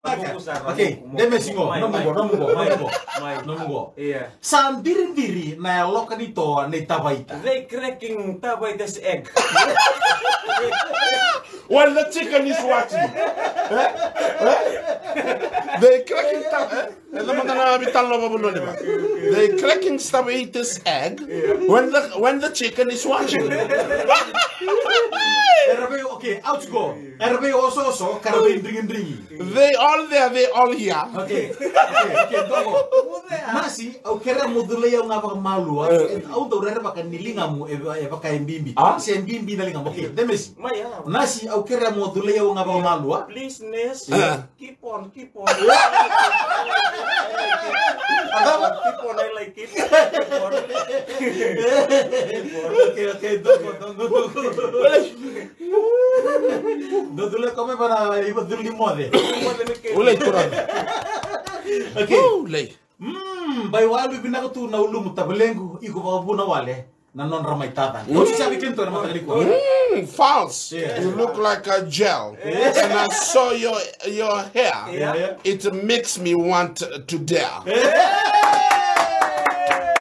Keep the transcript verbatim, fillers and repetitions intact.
Okay, demesi qo, nomu qo, nomu qo, nomu qo, nomu qo. Sa diribiri na yaloka ni toa nei Tavaita. They cracking Tavaita's egg. While the chicken is watching. Eh? Eh? They cracking Tavaita. E na mata na vital na vavanua ni va. They cracking Tavaita's egg when the when the chicken is watching. Era vei, okay, out go. Era vei osooso, ka ra vei drigidrigi. They all there, they all here. Okay, okay, okay, dogo. Nasi, au kerea mo culei au ga vakamalua. Au dau rerevaka ni ligamu e vaka e bibi. Se bibi na ligamu. Okay, demesi. Nasi, au kerea mo culei au ga vakamalua. Please, Nes. Keep on, keep on. Keep on, I like it. Keep on. Okay, okay, dogo, dogo, dogo. Dou dule kome vana iva duli moce. Ulei kurana. Okay. Ulei. Mm, bai walu vinaka tu na ulumu tavalequ, iko vakavuna wale na nodra mai tacana. Au se savi kento na mataka ni kua. Mm, false. Yeah. You look like a gel. And I saw your your hair. Yeah. It makes me want to dare.